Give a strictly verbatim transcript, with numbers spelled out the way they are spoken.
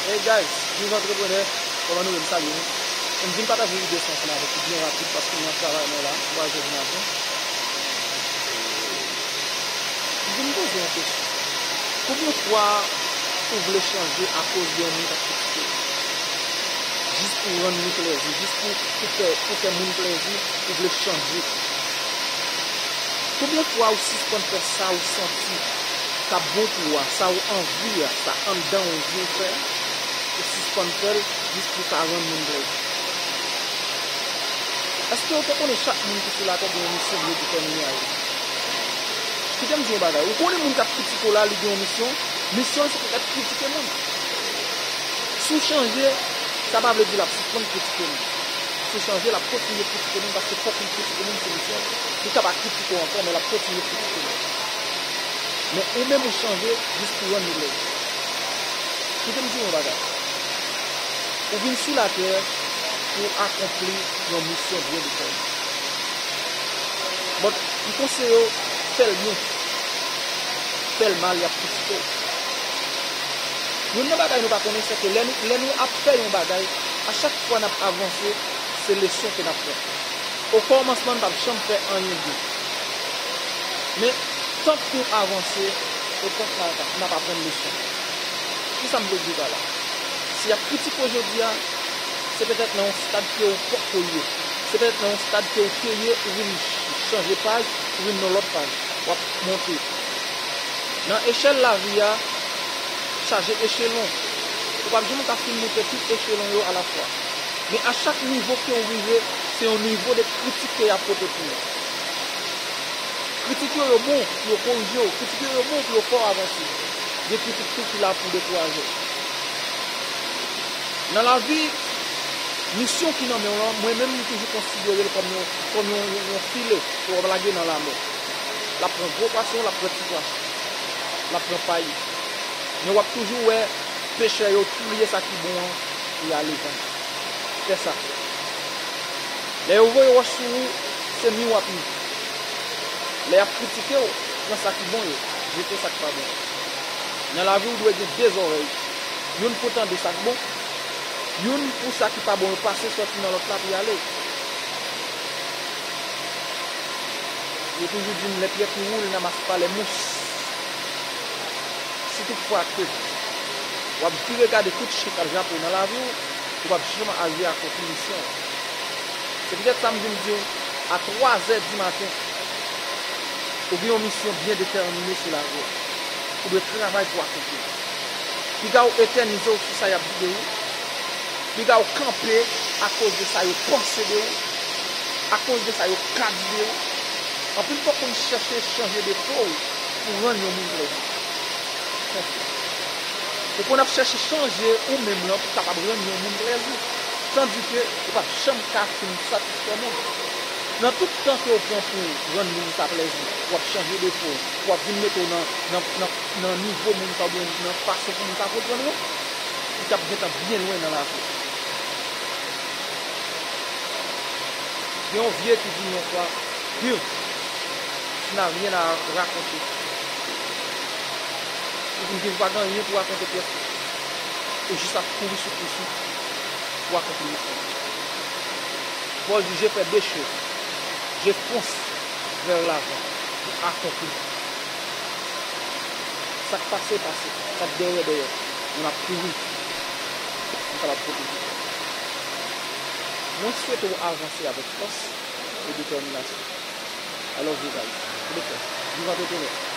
Hey guys, Viv Antreprenè, kòman nou ye? M salye nou. M vin pataje ide sa ansanm avèk ou byen rapid paske m nan travay mwen la, twa zè di maten. M vin poze yon kesyon. Konbyen fwa ou vle chanje akoz de yon moun k ap kritike w? Jis pou rann li plezi, jis pou, pou fè, pou fè moun plezi, ou vle chanje. Konbyen fwa ou sispann fè sa ou santi k ap bon pou ou a, sa ou anvi a, sa anndan ou vle fè a, ou sispann fè l jis pou ka rann moun plezi? Èske ou te konnen chak moun ki sou latè gen yon misyon byen detèmine a yo? Kite m di yon bagay. Ou konnen moun k ap kritike w la, li gen yon misyon. Misyon l se poutèt kritike moun. Si w chanje, sa pa vle di l ap sispann kritike moun. Si w chanje, l ap kontinye kritike moun, paske fòk li kritike moun, se misyon l. Li ka pa kritike w ankò, men l ap kontinye kritike moun. Men ou menm ou chanje jis pou rann li lèd. Kite m di w yon bagay. Ou vin sou latè pou w akonpli yon misyon byen detèmine. But, m konseye w, fè l byen. Fè l mal, y ap kritike w. Youn nan bagay nou pa konnen, se ke lè nou, lè nou ap fè yon bagay, a chak fwa n ap avanse, se leson ke n ap pran. Okòmansman, n p ap janm fè anyen byen. Men, tank nou avanse, otank n ap, n ap aprann leson. Kisa m vle di pa la? Si y ap kritike w jodi a, se petèt nan yon stad ke ou poko ye. Se petèt nan yon stad ke ou te ye, ou vin ch-, chanje paj, ou vin nan lòt paj. W ap monte. Nan echèl lavi a, chaje echelon. Ou p ap janm ka fin moute tout echelon yo alafwa. Men a chak nivo ke ou rive, se yon nivo de kritik ke y ap pote pou ou. Kritik yo, yo bon pou yo korije w. Kritik yo, yo bon pou yo fè w avanse. Gen kritik tou ki la pou dekouraje w. Nan lavi, misyon ki nan men w lan, mwen menm, m toujou konsidere l kòm yon, kòm yon, yon, yon file ke w ap lage nan lamè. L ap pran gwo pwason, l ap pran ti pwason. L ap pran pay. Men w ap toujou wè pechè yo touye sa ki bon an pou y ale vann. Fè sa. Lè yo voye wòch sou ou, se mi w ap mi. Lè y ap kritike w, pran sa ki bon yo, jete sa k pa bon yo. Nan lavi, ou dwe gen de zòrèy. Youn pou tande sa k bon, youn pou sa ki pa bon yo pase sòti nan lòt la pou y ale. Yo toujou di n, les pieds qui roulent n'amassent pas les mouches. Si tout fwa ke w ap vire gade tout chen k ap jape w nan lavi w, ou p ap janm arive akonpli misyon w. Se poutèt sa m vin di w, a twa zè di maten, ou gen yon misyon byen detèmine sou lavi w. Ou dwe travay pou akonpli l. Piga w etènize w sou sa y ap di de ou. Piga w kanpe akoz de sa yo panse de ou, akoz de sa yo ka di de ou. Anpil fwa w konn chèche chanje defo w pou rann yon moun plezi. Ou konn ap chèche chanje ou menm lan pou kapab rann yon moun plezi. Tandike ou p ap janm ka fin satisfè moun. Nan tout tan ke w pran pou rann moun sa plezi, w ap chanje defo w, w ap vin mete w nan, nan, nan, nan nivo moun sa oubyen nan fason pou moun sa konprann ou, ou t ap gentan byen lwen nan lavi w. Gen yon vye ki di yon fwa, Viv, tu n'as rien à raconter. Ou vin viv, ou pa gen anyen pou rakonte pyès moun. Ou jis ap kouri sou kousou pou akonpli misyon. Pòl di, je fais deux choses. Je fonce vers l'avant pou akonpli. Sa k pase, pase. Sa k dèyè, dèyè. Men n ap kouri pou n kapab pote vikwa. Mwen swete w avanse avèk fòs e detèminasyon. I love you guys. Pran swen w. Viv antreprenè.